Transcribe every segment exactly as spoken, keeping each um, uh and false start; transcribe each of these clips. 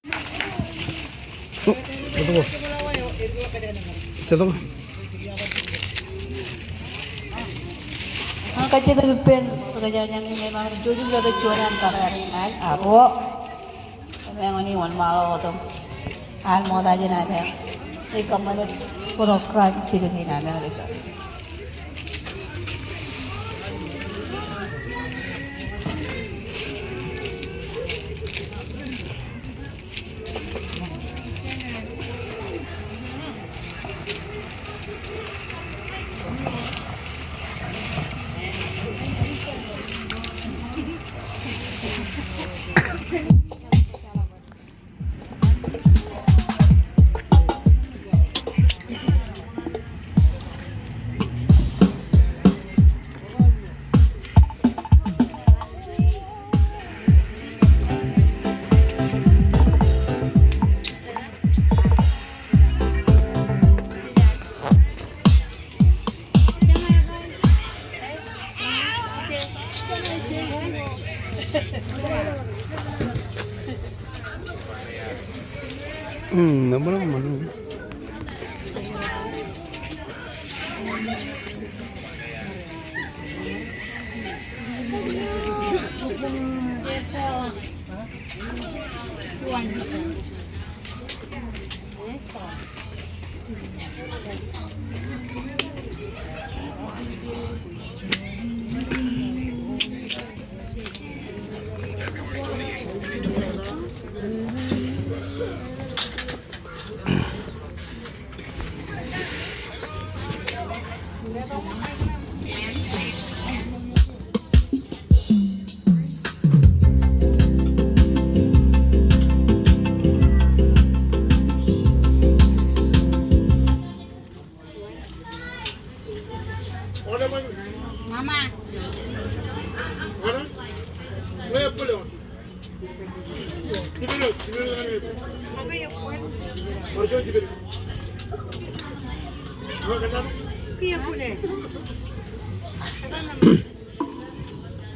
Jen kajjitōk ippān ri kōjañjañ in eṃṃan, jouj im letok juon an kōrā ri ñāāl, a ruo. Eṃṃan in wōnṃaanḷọk wōt im al ṃokta jān ameañ. Ij kōṃṃane program jidik in ameañ rej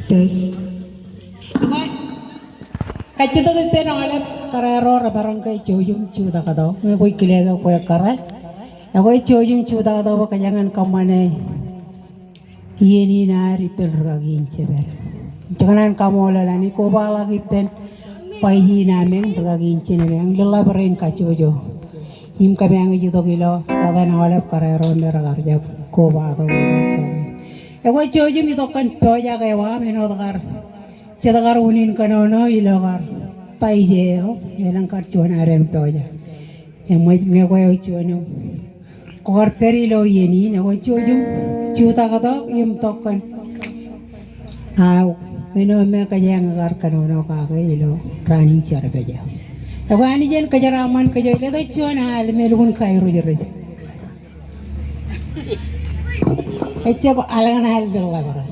Test. Kajjitōk ippān aolep kōrā ro remaroñ ke jouj im jutak tok. Ñe kwōj kile ke kwe kōrā, ekwe jouj im jutak tok bwe kōjeañ kōṃṃane iien in ad ippān rikaki in jepel. Jekōṇaan kaṃṃoolol Anij, kobaḷọk ippān bwij in ameañ, rikaki in jined ameañ, lōḷḷap rein kajjojo im kōmeañ ej itok ilo etan aolep kōrā ro me rekar jab koba tok ilo joñan. Ekwe jouj im itok kōn pojak eo aṃ āinwōt kar jet kar unin kōnono ilo kar bwij eo elōñ kar juon ad eñ pojak. Eṃōj ñe kwe eo juon eo kwō kar pād ilo iien in, ekwe jouj im jutak tok im tok kōn aō men eo me kōjeañ kar kōnono kake ilo raan in jerbal eo. Ekwe Anij en kōjeraaṃṃan kōj ilo etan juon al me lukkuun kairooj rej ejjab al ñan al lōḷḷap ro.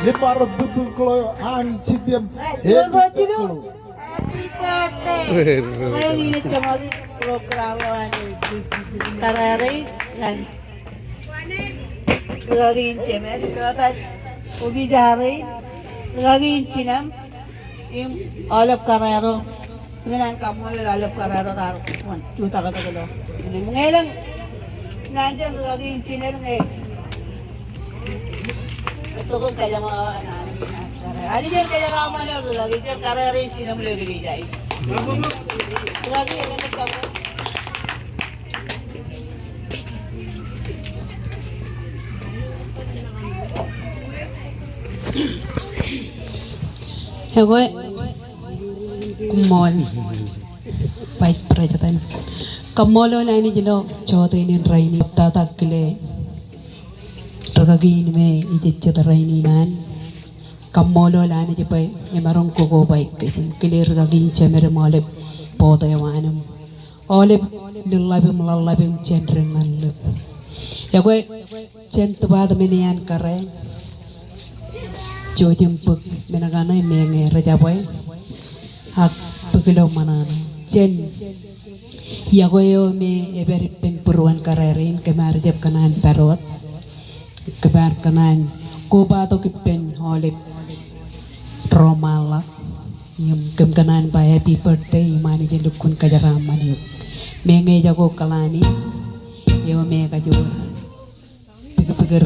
Limbar bukbuk ḷọk an jitōm. Happy birthday. Ej ej program eo an kōrā rein ñan rūkaki in Jemes, ilo etan opija rein, rūkaki in jinōm, im aolep kōrā ro. Ñan kaṃṃoolol aolep kōrā ro raar jutak tok ilo. Im ñe elōñ naan jān rūkaki in jinōm ñe tok im kōjeṃḷọk naan in kōrā. Anij en kōjeraaṃṃan eok rūkaki jān kōrā rein jinōm ilo eklejia in. Ekwe, koṃṃool Vice President. Kaṃṃoolol Anij ilo jọteen in rainin, tata kile rūkaki in me ejejjet rainin an. Kaṃṃoolol Anij bwe emaroñ kokobaik kōj im kile rūkaki in jemed im aolep board eo an im aolep lōḷḷap im ḷaḷḷap im jān dik ñan ḷap. Ekwe, jān department eo an kōrā, jouj im bōk men kaṇe meñe rej jabwe ak bōk ilo ṃōṇōṇō. Jān yokwe eo me epād ippān būruon kōrā rein, kōm ar jab kōṇaan pād wōt. Kōm ar kōṇaan kobatok ippān aolep ro ṃaanḷọk. Im kōm kōṇaan ba happy birthday im Anij en lukkuun kōjeraaṃṃan eok. Meñe ejako Kalani eo me ekajoor pikipikir.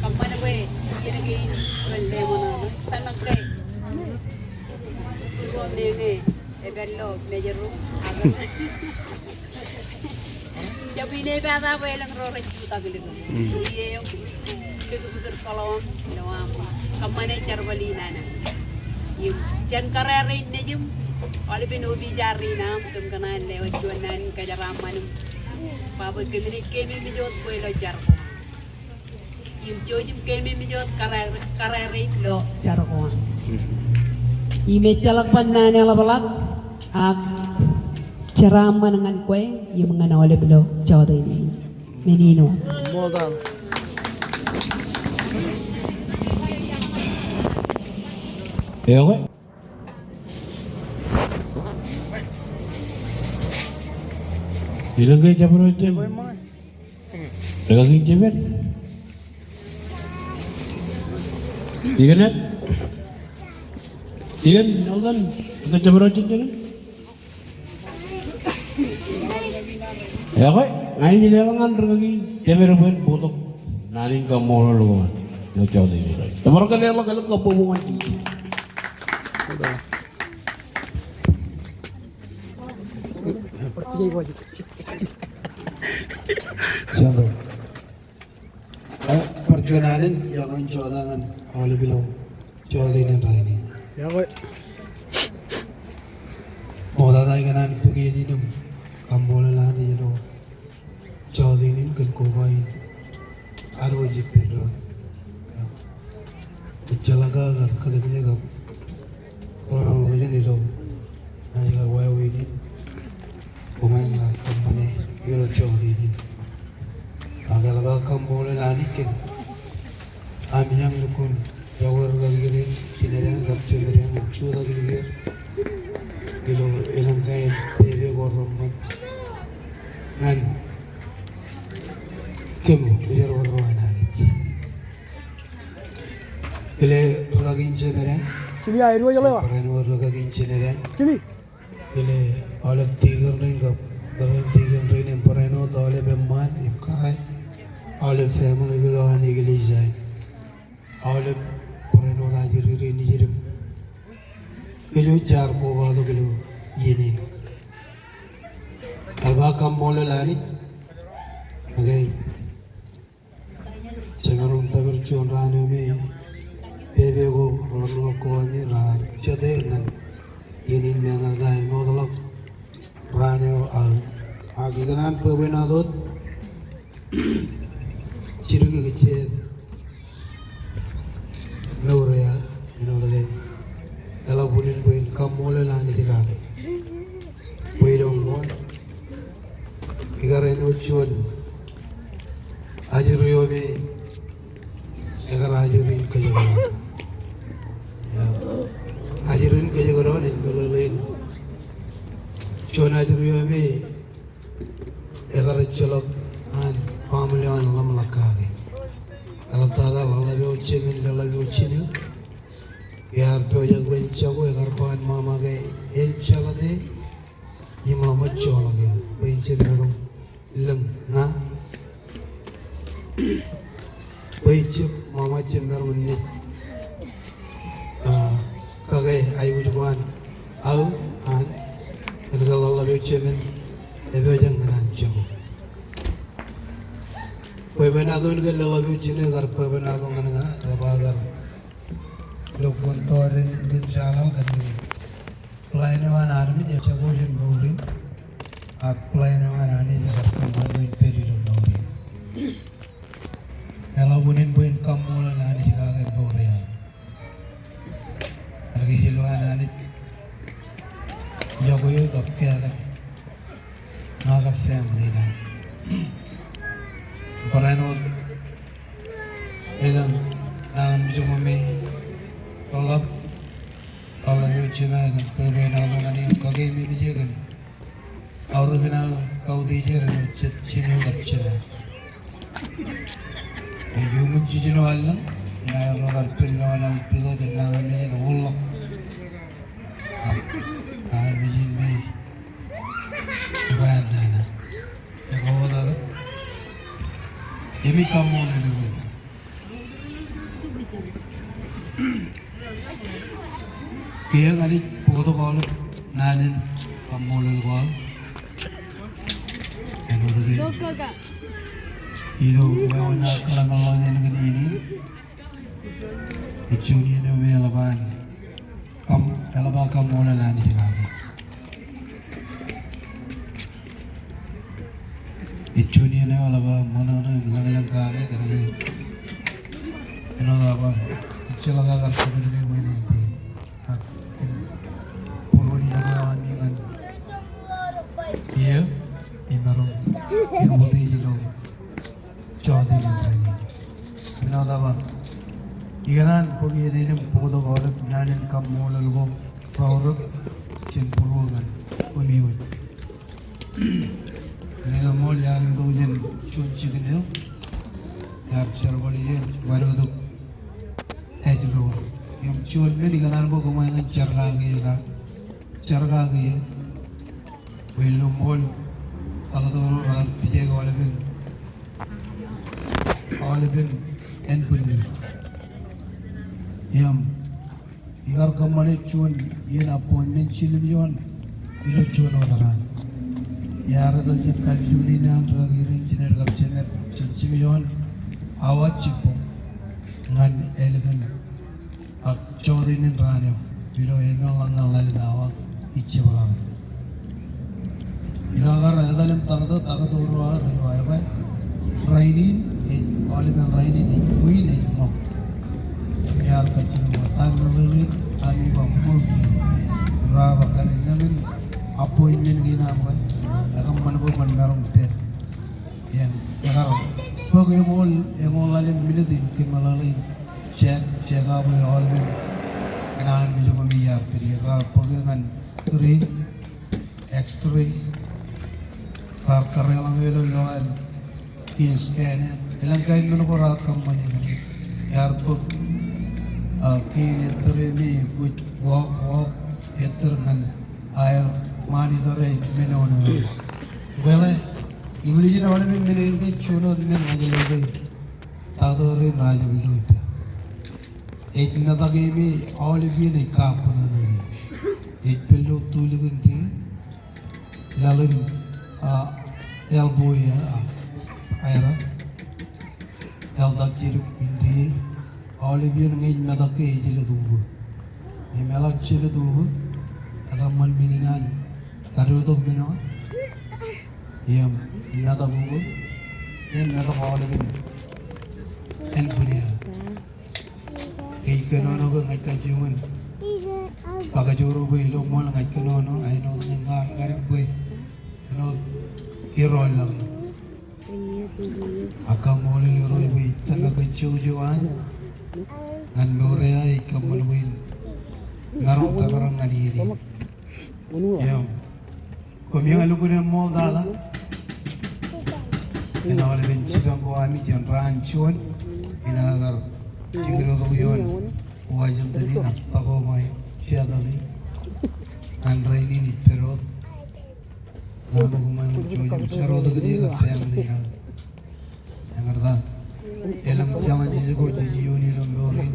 Kōṃṃan bwe iien kein ren lemṇo, tōmak ke. Ro meñe epād ilo mejro. Jab inepata bwe elōñ ro rej jutak lik. Mm. Ie eok, pikipikir kōḷḷap ilo aṃ kōṃṃane jerbal in an. Im jān kōrā rein nejim, aolepen opiij rein aṃ, kōm kōṇaan lewōj juon naan in kōjeraaṃṃan im ba bwe kōmin keememej wōt bwe ilo jar ko aṃ. Im jouj im keememej wōt kōrā, kōrā rein ilo jar ko aṃ. Im ejjeḷọk ban naan eḷapḷọk ak jeraaṃṃan ñan kwe im ñan aolep ilo jọteen in. Menin wōt. Ekwe. Elōñ ke jabdewōt jān rūkaki in jemed? Deacon Ed? Deacon Nelson, elōñ ke jabdewōt jān jemed? Ekwe, ña ij leḷọk ñan rūkaki in jemed bwe en bōktok naan in kaṃṃoolol ko an ilo jọteen in rainin. Tōpar ke leḷọk elōñ kabbokbok ñan Jisōs. Bar juon alen, iọkwe in jota ñan aolep ilo jọteen in rainin. Iọkwe. Ṃoktata ikōṇaan bōk iien in im kaṃṃoolol Anij ilo jọteen in kōn koba in ad wōj ippān doon. Ejjeḷọk aō kar kōtmāne kab ḷōmṇak ilo naaj kar wāween in. Koṃ kar kōṃṃane ilo jọteen in. Ak eḷap aō kaṃṃoolol Anij kōn ami aṃ lukkuun yokwe rūkaki rein, jined eṇ kab jemed eṇ, im jutak ilikier ilo elōñ kain pepe ko reṃṃan ñan kōm ri-jerbal ro an Anij. Kile rūkaki in jemed eṇ. Jimmy, a, eruo jeḷā wa? Barāinwōt rūkaki in jined eṇ. Jimmy. Kile aolep deacon rein kab barāinwōt deacon rein im barāinwōt aolep eṃṃaan im kōrā, aolep family ilo an eklejia in. Aolep barāinwōt ajri rein nejid im kōj jaar kobatok ilo iien in. Eḷap aō kaṃṃoolol Anij. Okay. Jemaroñ tōpar juon raan eo me pepe ko, ro ḷọk ko an raar jete ñan iien in meñe ta ṃootḷọk raan eo aō. Ak ikōṇaan bwebwenato wōt jidik ikijjien mour eo aō, āinwōt ke eḷap unin bwe in kaṃṃoolol Anij kake. Bwe ilo ṃool ikar āinwōt juon ajri eo me ekar ajri in kōjekdọọn. Ajri in kōjekdọọn ej meḷeḷein juon ajri eo me ekar ejjeḷọk an family eo an ḷōmṇak kake. Eḷaptata ḷōḷḷap eo jemān, ḷōḷḷap eo jinō. Iar pojak bwe en jako, ekar ba an ṃaṃa ke en jeḷate im ḷōmṇak joḷọk eō bwe en jab maroñ Lōñ ña bwe ij jab ṃōṃa jab maroñ in naaj, ah, kake aikuj ko an aō an kōn ke ḷōḷḷap eo jemān epojak ñan an jako. Bwebwenato in kōn ḷōḷḷap eo jine kar bwebwenato ñan ña, eḷap aō kar ilo kōn tọọden in kōn jeḷāḷ kōn ke plan eo an armej ejako jān mour in, ak plan eo an Anij ekar kōṃṃan bwe in pād ilo mour in. Eḷap unin bwe in kaṃṃoolol Anij kake mour eo an. Eḷak ilo an Anij jako eō kab kake ña kab family ṇe. Barāinwōt elōñ nañinmej ko me ḷōḷḷap, ḷōḷḷap eo jemān kōn bwebwenato ñan eō, kake im eṃōj eō kōn aorōkin aō kautiej er ilo jet jinō kab jemān. Ej uññūn jiljino allōñ, inaaj erro kar pād ilo an aō pito kōn nañinmej in oḷḷọk. Nañinmej in me ej ba nana. Ekwe wōt ad, im ij kaṃṃoolol eok. Kiiō ñan ij bōktok aolep naan in kaṃṃoolol ko aō. Āinwōt ke ilo wāween aō kōḷmānḷọkjeṇ kōn iien in, ej juon iien eo me eḷap an kaṃ-, eḷap aō kaṃṃoolol Anij kake. Ej juon iien eo eḷap aō ṃōṇōṇō im lōñlōñ kake kōnke āinwōt aō ba, ejjeḷọk aō kar kōṃṃan me bwe en āindein. Ak en būruon iọkwe eo ami ñan iiō, imaroñ in utiej ilo jota in rainin. Āinwōt aō ba, ikōṇaan bōk iien in im bōktok aolep naan in kaṃṃoolol ko raorōk jān būruo ñan omiwōj. Ilo ṃool iar itok jān juon jikin eo, iar jerbal iien wadotok ājmour. Im juon men ikōṇaan bwe koṃ aikuj in jar kake eō, jar kake eō. Bwe ilo ṃool taktō ro raar pija aolepen, aolepen ānbwinnier. Im ikar kōṃṃane juon iien appointment jiljilimjuon ilo juon wōt raan. Iar etal jān kajujukin in an ri-kaki rein jined kab jemed jān jimjuon awa jibboñ ñan ālikin ak jota in raan eo ilo eṃool ḷọk ñan ḷalem awa ijjepḷaaktok. Ilo kar etal im taktō, taktō ro ar ej ba, rainin ej, aolepen rainin ej ṃwiin, ej ṃōk. Im iar kajjitōk ba ta meḷeḷein ami ba ṃōk. Raar ba kar in nañin appointment kein aṃ bwe ekōṃṃan bwe kwōn maroñ pād. Im ekar bōk eṃool, eṃool ḷalem minit in kōmeḷeḷein check, check up eo aolepen nañinmej ko me iar pād ie. Raar bōk eō ñan screen, X-ray, raar kōrreḷọñ eō ilo lowaan kien scan eṇ. Elōñ kain men ko raar kōṃṃane kōn e. Iar bōk, ah, kien ettōr eo me kwōj walk, walk ettōr ñan aer monitor e menono. Bōlen, im lijin aolepen men in ke juon wōt men ṇa ilo ke taktō rein raar jab lo ippa. Ej metak e me aolep iien ej kabbōnono e. Ej pād ilo tulikin di, laḷ in, ah, elbow e, ah, aer, laḷtak jidik in di, aolep iien ñe ej metak ke ej jelōt ubō. Im eḷak jelōt ubō, ekōṃṃan men in an kadiwōjtok men eo. Im metak ubō, im metak aolepen ānbwinnier. Ke ij kōnono ke ña ij kajjioñ in ba kajjioñ ro bwe ilo ṃool ña ij kōnono, āinwōt ñe ña ar kar bwe āinwōt irooj laḷ in. Ak kaṃṃoolol Irooj bwe ij tōmak kajjojo an ñan mour eo aō ej kōṃṃan bwe in maroñ tōprak ñan iien in. Im koṃ ñan lukkuun eṃṃool tata. Im aolepen jipañ ko ami jān raan juon, inaaj kar jikdotok ioon Washington in ak Tacoma in, Seattle in. Ñan rainin ij pād wōt Naan eo kōṃṃan jouj im jar wōt kōn eō kab family eo aō. Eñin eo ta. Elōñ challenges ko jej iioon ilo mour in.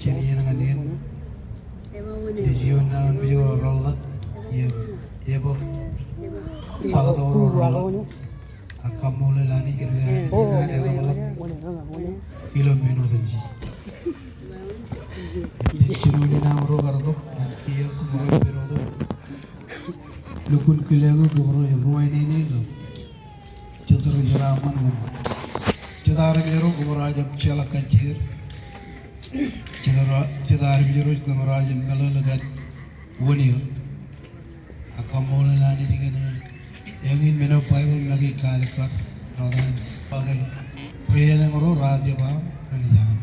Jen iien ñan eō. Jej iioon naan eo rej rọọlḷọk. Im ebōk bōktok ro rọọlḷọk. Ak kaṃṃoolol Anij kōn ke Anij enaaj eḷapḷọk ilo men otemjej. Im jinoin in aṃro kar tok ñan kiiō kōṃro pād wōt. Lukkuun kile eok kōṃro ej ruwainene kab jet rej jeraaṃṃan kōn jet armej ro kōṃro jab jeorḷọk kajjieer. Jet ro, jet armej ro kōṃro jab meḷeḷe kōn wōn eō. Ak kaṃṃoolol Anij kōn eñin men eo Baibōḷ make ej kaalikkar. Ro ta en ba ke ri-elōñ ro raar jab aṃ, ren jab aṃ.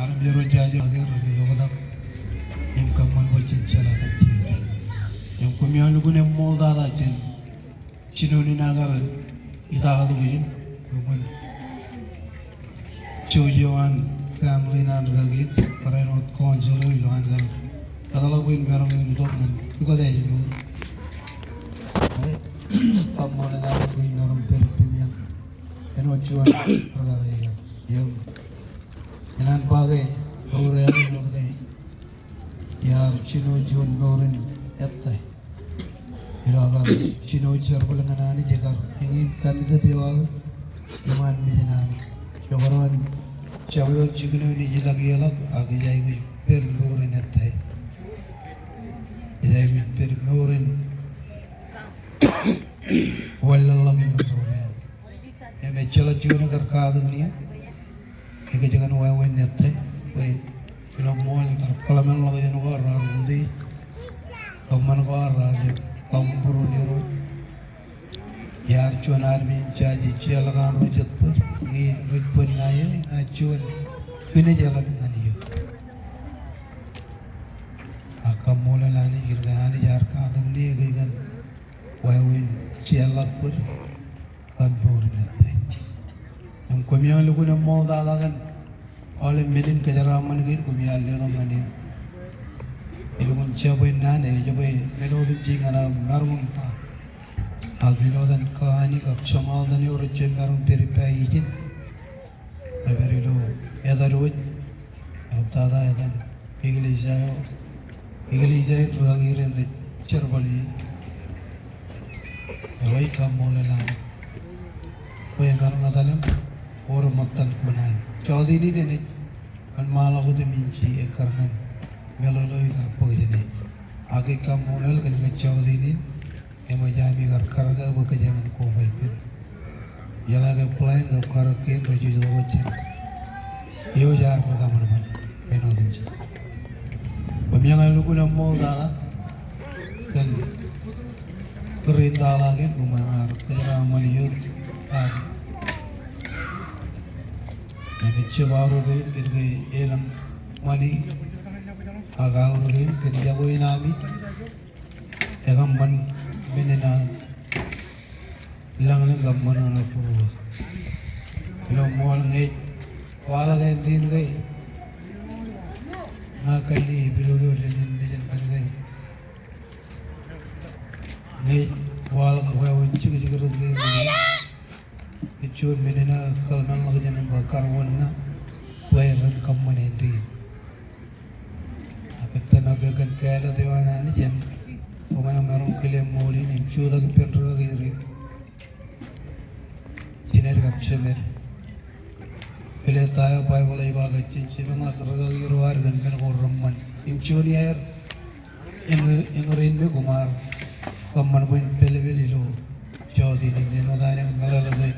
Armej ro jajjo ake ren oktak im kōṃṃan bwe jen jeorḷọk kajjieer. Im koṃeañ lukkuun eṃṃooltata jān jinoin in aō kar itok tok ijin. Koṃwin jouj eo an family in an rikaki in, barāinwōt council eo ilo an kar kōtḷọk bwe in maroñ in itok ñan ukōt ājmour. Kaṃṃoolol Anij bwe in maroñ pād ippemi. Āinwōt juon rikaki eo. Im enaaj ba ke, ewōr eo āinwōt ke iar jino juon mour in ettā. Ilo aō kar jino jerbal ñan Anij, ekar eñin committed eo aō iṃaan mejān Anij. Ekar wōn jab wōt jikin eo in ej ilọk ieḷọk ak ej aikuj pād mour in ettā. Ej aikuj pād mour in wanlaḷḷọk ilo mour eo aō. Im ejjeḷọk juon ekar katakin eō. Ekōjkan wāween ettā bwe ilo ṃool kar kōḷmānḷọkjeṇ ko raar utiej. Kōṃṃan ko raar jab kaṃṃoolol Irooj. Iar juon armej in jaje jeorḷọk an ro jet bōd. Ñe rej bōd ṇae eo enaaj juon pinej eḷap ñan eō. Ak kaṃṃoolol Anij kōn ke Anij ear katakin eō ekōjkan wāween jeorḷọk bōd. Kab mour in ettā. Im koṃeañ lukkuun eṃṃooltata kōn aolep men in kōjeraaṃṃan kein koṃeañ letok ñan eō. Elukkuun jabwe naan eo, jabwe men otemjej ñan aō maroñ in ba. Ak ilo etan kōṇaan kab jeṃaḷ etan eo rej jab maroñ pād ippa ijin. Rej pād ilo etan wōj, eḷaptata etan eklejia eo, eklejia in rikaki rein rej jerbal ie. Eo ej kaṃṃoolol Anij bwe emaroñ etal im wōr ṃōttan kuṇaan. Jọteen in enaaj wōnṃaanḷọk wōt im inje ekkar ñan meḷeḷe eo ikar bōk jāne. Ak ij kaṃṃoolol kōn ke jọteen in eṃōj ami kar karōk eō bwe kōjeañ in koba ippān. Jeḷā ke plan kab karōk kein rej itok wōt jān eo jaar ri kōṃanṃan kōn otemjej. Koṃeañ lukkuun eṃṃooltata kōn kūr in taḷa kein koṃeañ ar kōjeraaṃṃan eō. Ak ij jab aorōk eō kōn ke elōñ ṃani ak aorōk eō kōn jabwe in ami. Ekōṃṃan men in aō lañlōñ kab ṃōṇōṇō būruō. Ilo ṃool ñe ej waḷọk āindein ke ña kain eo epidodo dān in dejān kōn ke ñe ej waḷọk wāween jekjek rot ke ṃōṇōṇō. Ej juon men in aō kōḷmānḷọkjeṇ im ba kar wōn ña bwe ren kōṃṃan āindein. Ak tōmak ke kōn kāālōt eo an Anij im koṃeañ maroñ kile ṃool in im jutak ippān rikaki rein. Jined kab jemed. Kile ta eo Baibōḷ ej ba ke jen jipañḷọk rikaki ro ad kōn men ko reṃṃan. Im juon iaer eñ, eñin me koṃ ar kōṃṃan bwe in pālpel ilo jọteen in. Āinwōt an eñ meḷeḷe ke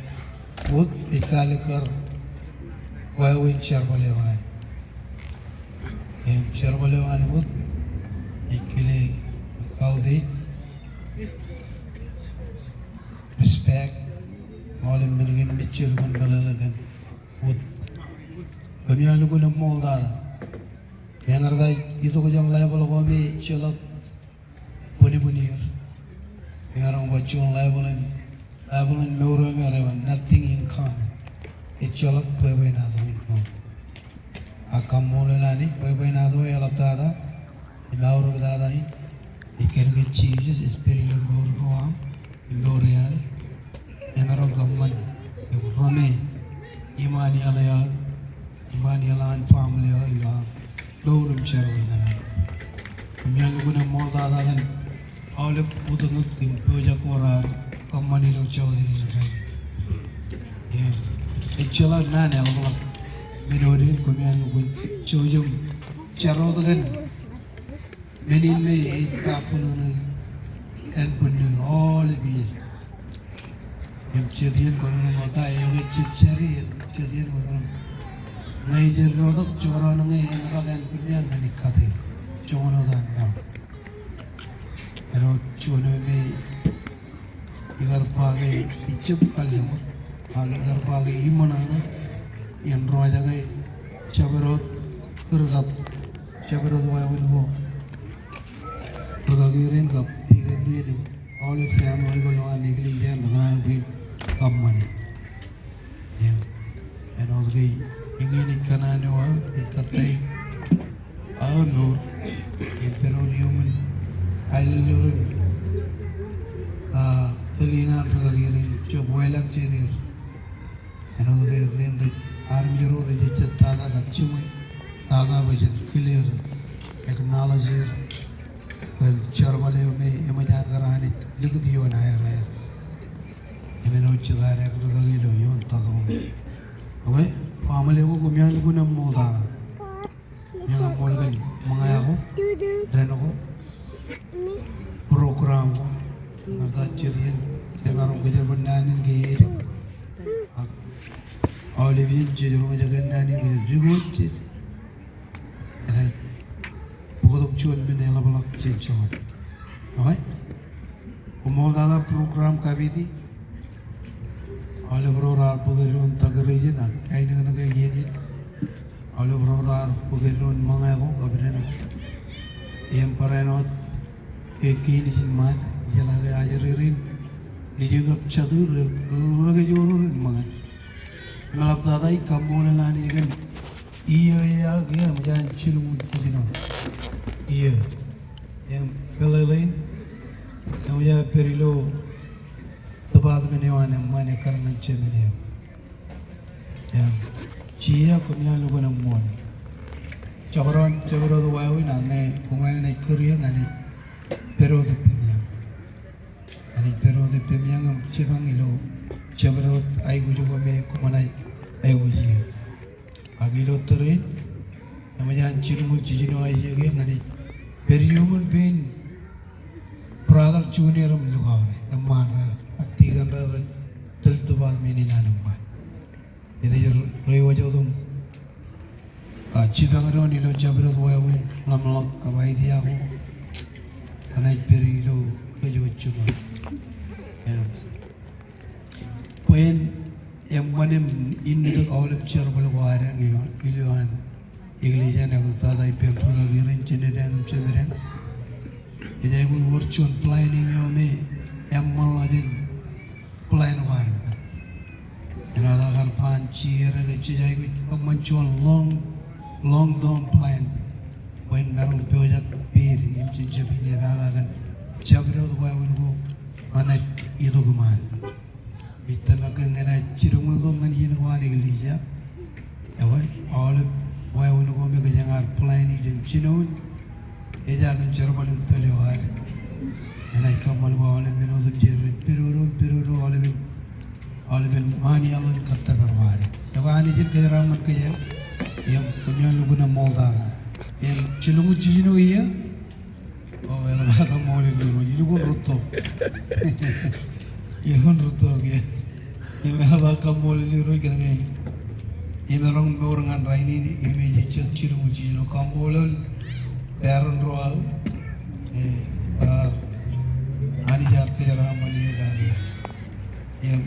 wōt ej kaalikkar wāween jerbal eo an. Im jerbal eo an wōt ej kile kautiej, respect, aolep men kein me ej jelukkuun meḷeḷe kōn wōt. Koṃeañ lukkuun eṃṃooltata. Eñin ta itok jān Baibōḷ ko me ejjeḷọk bwinbwin er. Emaroñ ba juon Baibōḷ in, Baibōḷ in mour eo me rej ba nothing in common. Ejjeḷọk bwebwenato in mour. Ak kaṃṃoolol Anij bwebwenato eo eḷaptata im eaorōktata in Ij kōnke Jisōs ej pād ilo mour ko aṃ, im mour eo aō, emaroñ kōṃṃan im rōme iṃaan iaḷ eo aō, iṃaan iaḷ an family eo aō ilo aṃ mour im jerbal ñan aṃ. Koṃeañ lukkuun eṃṃooltata kōn aolep bōtōñōk im pojak ko raar kōṃṃan ilo jota in rainin. Im ejjeḷọk naan eḷapḷọk men otemjej, koṃeañ lukkuun jouj im jar wōt kōn men in me ej kabbūnono ānbwinnū aolep iien. Im jet iien kwōmaroñ ṃokta, eo ke ejjab jari, im jet iien kwōmaroñ. Ñe ij jar wōt, jekdọọn ñe eṃōkaj ānbwinnū ñan ij kate joñan wōt an maroñ. Āinwōt juon eo me ikar ba ke ijab kalliṃur, ak ikar ba ke iṃōṇōṇō, im rej jake jabdewōt kūr kab jabdewōt wāween ko rūkaki rein kab dikon rein im aolep family ko ilo an eklejia in rekōṇaan bwe in kōṃṃane. Im āinwōt ke eñin ej kōṇaan eo aō, ej kōttāik aō mour im pād wōt iuṃwin aelōñ in, a, tōl in an rūkaki rein, jab wālōñ jān er. Āinwōt ke rein rej armej ro rej jejjet tata kab jiṃwe tata bwe jen kile er, acknowledge er kōn jerbal eo me eṃōj an kar Anij likūt ioon aer aer. Im āinwōt jet ad ekdikdik ilo ioon tōmak. Okay, family ko, koṃeañ lukkuun eṃṃooltata. Koṃeañ eṃṃool kōn ṃōñā ko, dān ko, program ko. Ñan ta jet iien emaroñ kōjerbal naan in ke edik. Ak aolep iien jej roñjake naan in ke edik wōt jej. Enaaj bōktok juon men eḷapḷọk jān joñan. Okay? Koṃṃooltata program committee. Aolep ro raar bōk eddoin decoration ak kainōknōk eo iien in. Aolep ro raar bōk eddoin ṃōñā ko kab dān ko. Im barāinwōt ke kein ijin ṃaan, ijeḷā ke ajri rein, nejū kab jatū, rej, rej, rej kōjro rej ṃōñā. Im eḷaptata ij kaṃṃoolol Anij kōn iiō eo aō ke eṃōj an jilñuul jiljino iiō. Im peḷeḷein eṃōj aō pād ilo department eo an eṃṃaan ekkar ñan jemān eo. Im Jisōs, koṃeañ lukkuun eṃṃool. Jekdọọn jabdewōt wāween ak ñe koṃeañ naaj kūr eō, ña inaaj pād wōt ippemieañ. Ña inaaj pād wōt ippemieañ im jipañ ilo jabdewōt aikuj ko me koṃ naaj aikuj ie. Ak ilo tōre in, eṃōj an jilñuul jiljino iiō ke ña inaaj pād iuṃwin pein Brother Junior im Lukaure, eṃṃaan raar, ak tikōn raar rej tōl department in an eṃṃaan. Inaaj reiwōj wōt im, a, jipañ doon ilo jabdewōt wāween ḷōmṇak kab idea ko. Inaaj pād ilo kōjwōj jiṃor. Im bwe en eṃṃan im innām aolep jerbal ko ad ilo, ilo an eklejia in, eḷaptata ippān rūkaki rein, Jenedeañ im Jemedeañ. Ej aikuj wōr juon planning eo me eṃṃanḷọk jān plan ko ad. Āinwōt aō kar ba an Jisōs ke jej aikuj kōṃṃan juon long, long term plan. Bwe en maroñ pojak peid im jen jab inepata kōn jabdewōt wāween ko renaaj itok iṃaan. Im ij tōmak ke ñe enaaj jilñuul tok ñan iien ko an eklejia, ekwe, aolep wāween ko me kōjeañ ar planning jān jinoin, ejaak im jerbal in tōl eo ad. Enaaj kōṃṃan bwe aolep men otemjej ren pedodo, pedodo, aolepen, aolepen ṃaan iaḷ in kōttōpar wōt ad. Ekwe, Anij en kōjeraaṃṃan kōjeañ, im koṃeañ lukkuun eṃṃooltata. Im jilñuul jiljino iiō, O, eḷap aō kaṃṃoolol Irooj, ilukkuun rūtto. Ilukkuun rūtto ke. Im eḷap aō kaṃṃoolol Irooj kōnke emaroñ mour ñan rainin im ej jet jilñuul jiljino. Kaṃṃoolol parent ro aō. E, bar Anij ear kōjeraaṃṃan eō kake. Im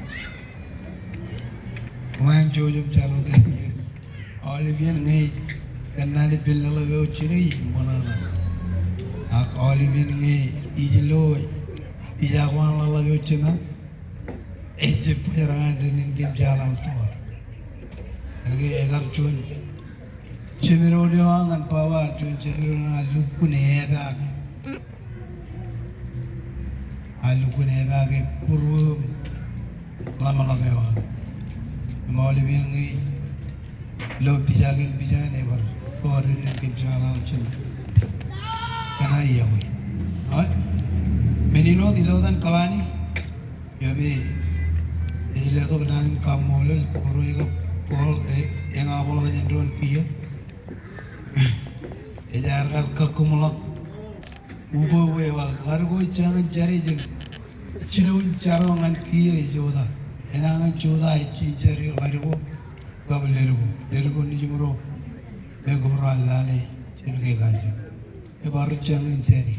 koṃeañ jouj im jar wōt. Aolep iien ñe ij kōnnaan ippān ḷōḷḷap eo jiljino ij ṃōṇōṇō. Ak aolep iien ñe ij lo ij ak waan ḷōḷḷap eo jiṃa, ej jab bōjrak an dān in ke im jeḷā wōt tōmak. Kōnke ekar juon jemedwōj eo aō ñan baba, juon jemedwōj eo aō lukkuun epaak. Lukkuun epaake būruō im ḷōmṇak eo aō. Im aolep iien ñe ilo pija kein pija ebar kọọten im kōjjeḷā jān kōṇaan eo. Aa, men in wōt ilo etan Kalani, eo me ej letok naan in kaṃṃoolol, kōbōro eo kab bōl, e, eñabōḷ kōj āindein kiiō. Ej ar kar kakkōṃḷọk upo eo ej ba, ḷadik ko ej jañin jade jān jinoin jaro ñan kiiō ej jota. Enañin jota ej jañin jade ḷadik ko kab leddik ko. Leddik ko nejiṃro me kōbōro lale jān ke kaljek. Ebar jañin jade.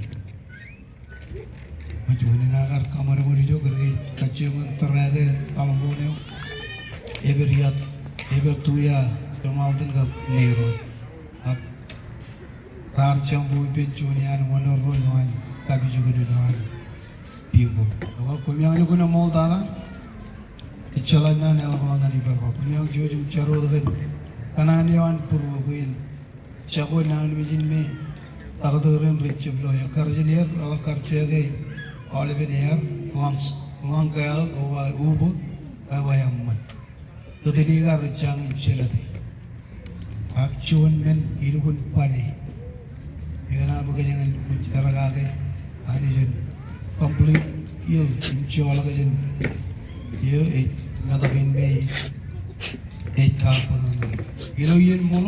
Ṃōj, wōn enaaj kar kaṃadṃōd ijo kōn ke kajjioñ in tōre eo, aḷ eo ṇe eo. Epād iat, epād tu ia, Joṃaḷtin kab Neiro. Ak raar jaṃbo ippān juon iaan wōn ro ilo an kapijuknen eo an bingo. Ak koṃeañ lukkuun eṃool tata. Ejjeḷọk naan eḷapḷọk ñan ippād ba. Koṃeañ jouj im jar wōt kōn kōṇaan eo an būruō kwe in jako naan mejin me taktō rein rej jab lo. Ekkar jān er, eḷak kar jeke aolepen er, ḷañ, ḷañ kake ko ba upo, rej ba eṃṃan. Kōtini kar jañin jelōte. Ak juon men ilukkuun bane. Ikōṇaan bwe kōjeañ lukkuun jar kake Anij en complete heal im joḷọk jān eo ej metak in me ej kaabōnōṇō. Ilo iien ṃool,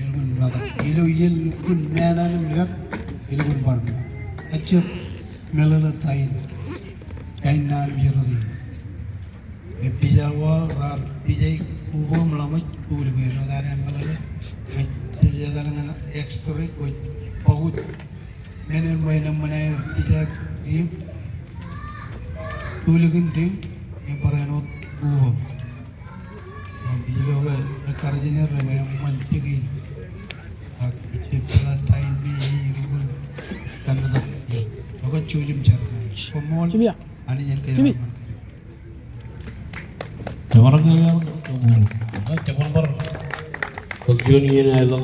ilukkuun metak. Ilo iien lukkuun meḷeḷe im jet, ilukkuun bar metak. Ejjab meḷeḷe ta in, kain naan im jerọwiwi. Im pija ko raar pija upo im ḷaṃōj tulik eo, āinwōt an meḷeḷe. Im jej etal ñan extra ko ej bōk wōt men en ṃōṇōṇō, pija im tulik in dik im barāinwōt upo. Im ilo ke ekkar jān er rej ba eṃṃan jikin. Ak ejjab meḷeḷe ta in me ej lukkuun kametak. Ak jouj im jar kake. Koṃṃool. Jimmy, ah. Anij en kōjeraaṃṃan kōj. Jabdewōt kōj, jabdewōt bar. Kōj juon iien eḷap,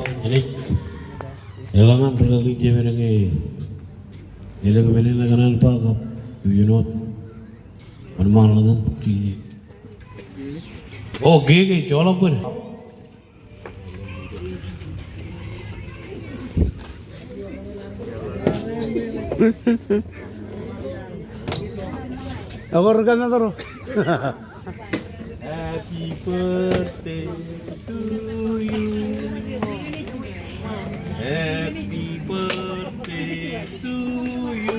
eḷap ñan ri-kaki jemān ke elōñ men eṇ ekōṇaan ba kab iien wōt. Wōnṃaanḷọk im kile. O, ke, ke, joḷọk bōd. Ekwe ri-kōmeḷeḷe ro. Happy birthday to you. Happy birthday to you.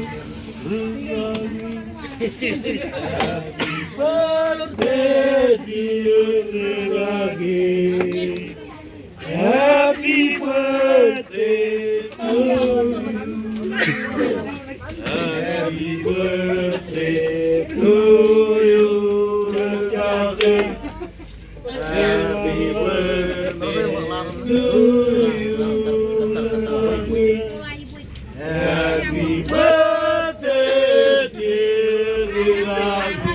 Happy birthday, dear Rikaki. Happy birthday to you. Happy birthday to you, Rikaki. Happy birthday to you. Happy birthday, dear Rikaki.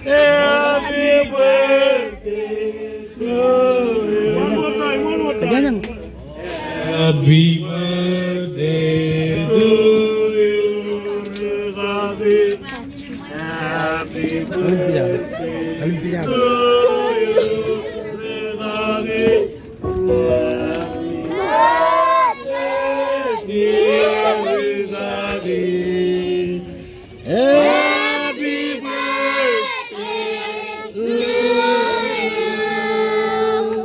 Happy birthday to you. One more time, one more time. Happy birthday to you, Rikaki. Happy birthday to you. Happy birthday, dear Rikaki. Happy birthday to you.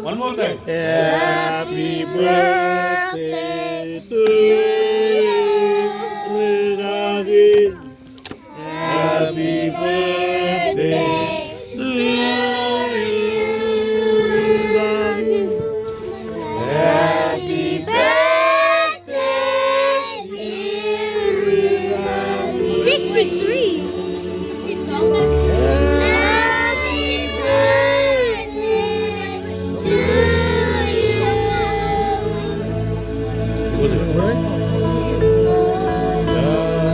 One more time. Happy birthday to you, Rikaki. Happy birthday to you. Happy birthday, dear Rikaki. Sixty-three. Happy birthday to you.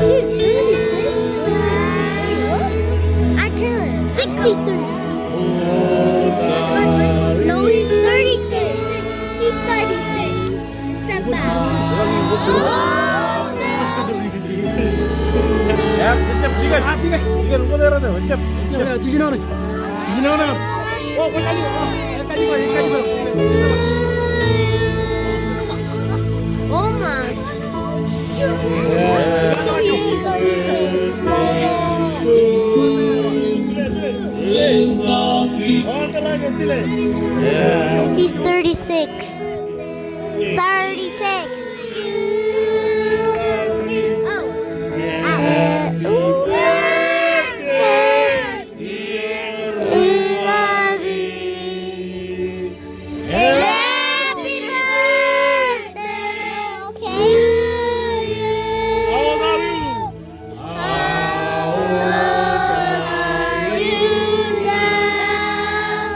He's thirty-six. I can't. Sixty-three. No, he's thirty-six. He's thirty-six. Except that. Oh, no. Oh my. He's thirty-six. Thirty-six. Oh. Uh, ooh. Happy birthday to you. How old are you? How old are you now?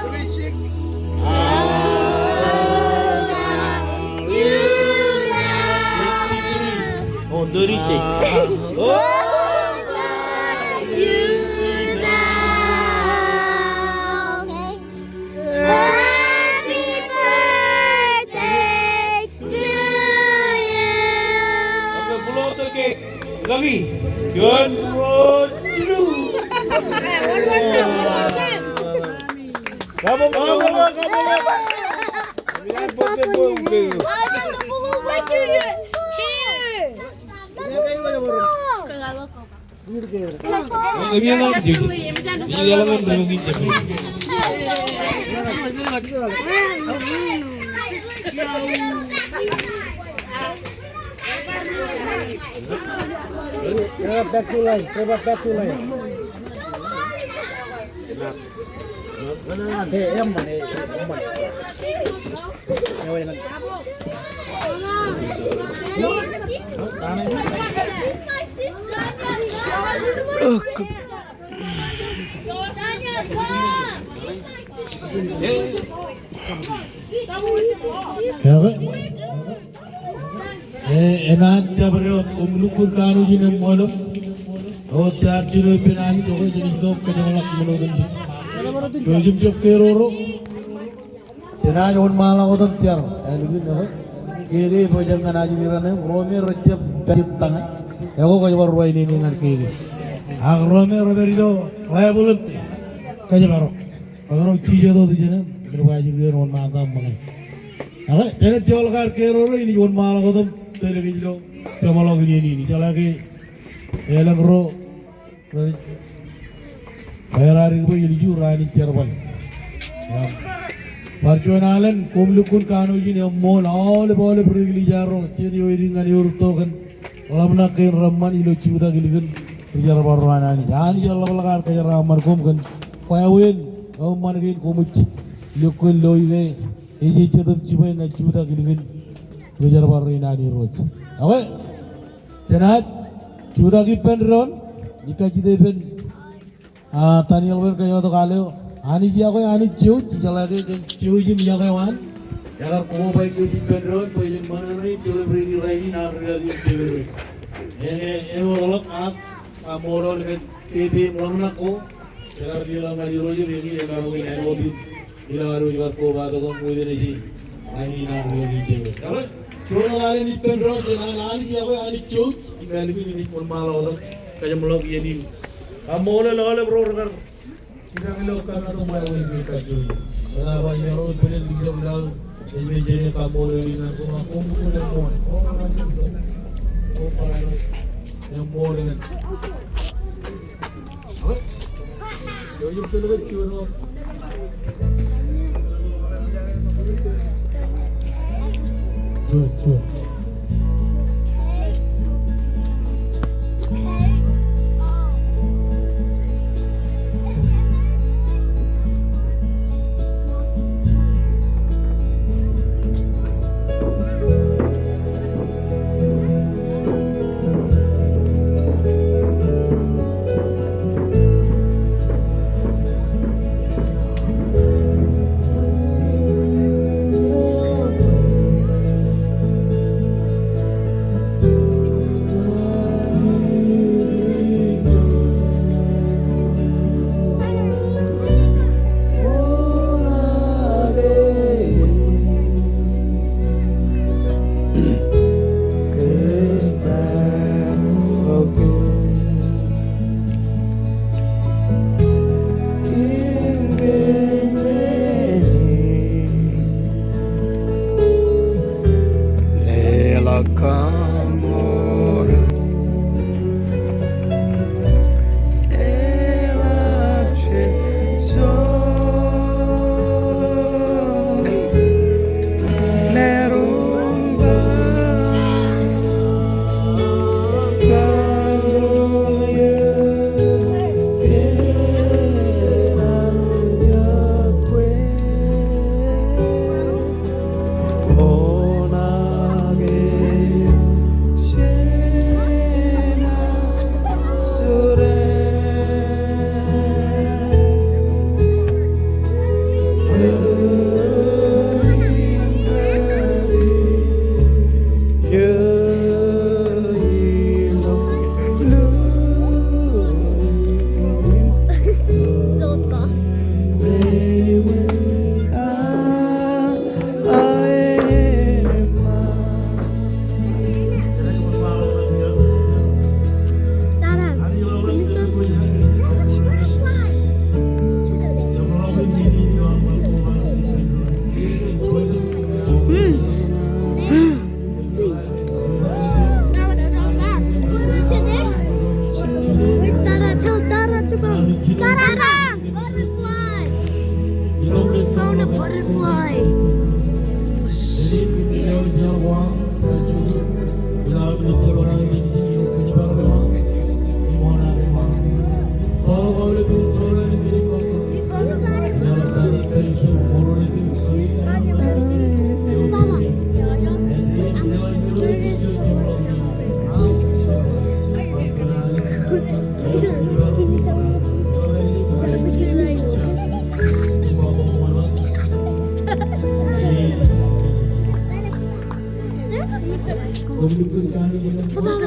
Thirty-six. How old are you now? Oh, thirty-six. How old are you now? Okay. Happy birthday to you. Okay, blow the cake. Lucky. One, two, three. Come on, come on, come on, come on. Here. Back to line. Back to line. Ekwe. E, enaaj jabdewōt, koṃ lukkuun kanooj in eṃṃoolol. Eo jaar jino ippān Anij, ekwe, jenaaj itok kōjeḷḷọk ṃōṇōṇō in. Jouj im jab keroro. Jenaaj wōnṃaanḷọk wōt im jar. Ālikin, ekwe. Keke bwe ejjeḷọk ñan ajri raṇe, ro me rej jab pād itañe. Ekwe, kwōj bar ruwainene ñan keke. Ak ro me rej pād ilo ḷaepḷ im kōjparok. Ak ro jijet wōt ijeṇe, kōn bwe ajri eo en wōnṃaantak ṃōñā. Ak jenaaj joḷọk ad keroro, inaaj wōnṃaanḷọk wōt im tōl kōj ilo jeṃḷọkin iien in. Ijeḷā ke elōñ ro rej bar dik bwe ilju raar jerbal. Bar juon alen, koṃ lukkuun kanooj in eṃṃool aolep, aolep ri-eklejia ro, jān eo edik ñan eo rūtto kōn ḷōmṇak kein reṃṃan ilo jutak ilikin ri-jerbal ro an Anij. Anij eḷapḷọk ad kōjeraaṃṃan koṃ kōn wāween eṃṃan kein koṃij lukkuun loe ke ej jet im jibwe ñan jutak ilikin ri-jerbal rein an Irooj. Ekwe, jenaaj jutak ippān doon, ij kajjitōk ippān A, Daniel bwe en kōjatdikdik eo. Anij iọkwe, Anij jouj, ijeḷā ke kōn jouj im iọkwe eo an, ekar kobaik kōj ippān doon bwe jen ṃōṇōṇō im jeḷā bwe ren rainin ak ri-kaki im jemān. Eñin, ewōr ḷọk ak kaṃṃoolol kōn pepe im ḷōmṇak ko ekar leḷọk ñan Irooj im eñin ekar wōj āinwōt in ilo ad wōj kar kobatok im wōj āinwōt in rainin ak ri-kaki im jemān. Ekwe, juon alen ippān doon jān an Anij iọkwe, Anij jouj, im ālikin inaaj wōnṃaanḷọk wōt im kōjeṃḷọk iien in. Kaṃṃoolol aolep ro rekar Ilo kōn ato ṃae wōt ilo kajjojo. Kōn aō ba ilo ro bōlen ilo ḷaō. Ej men jenaaj kaṃṃoolol in ñan koṃ, koṃ bōlen ṃool. Koṃ bōlen ṃool.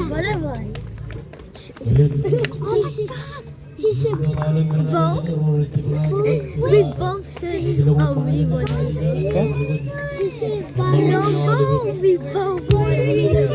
Butterfly. Sise, sise, both, we both say, oh, we want. Sise, no, both, we both want.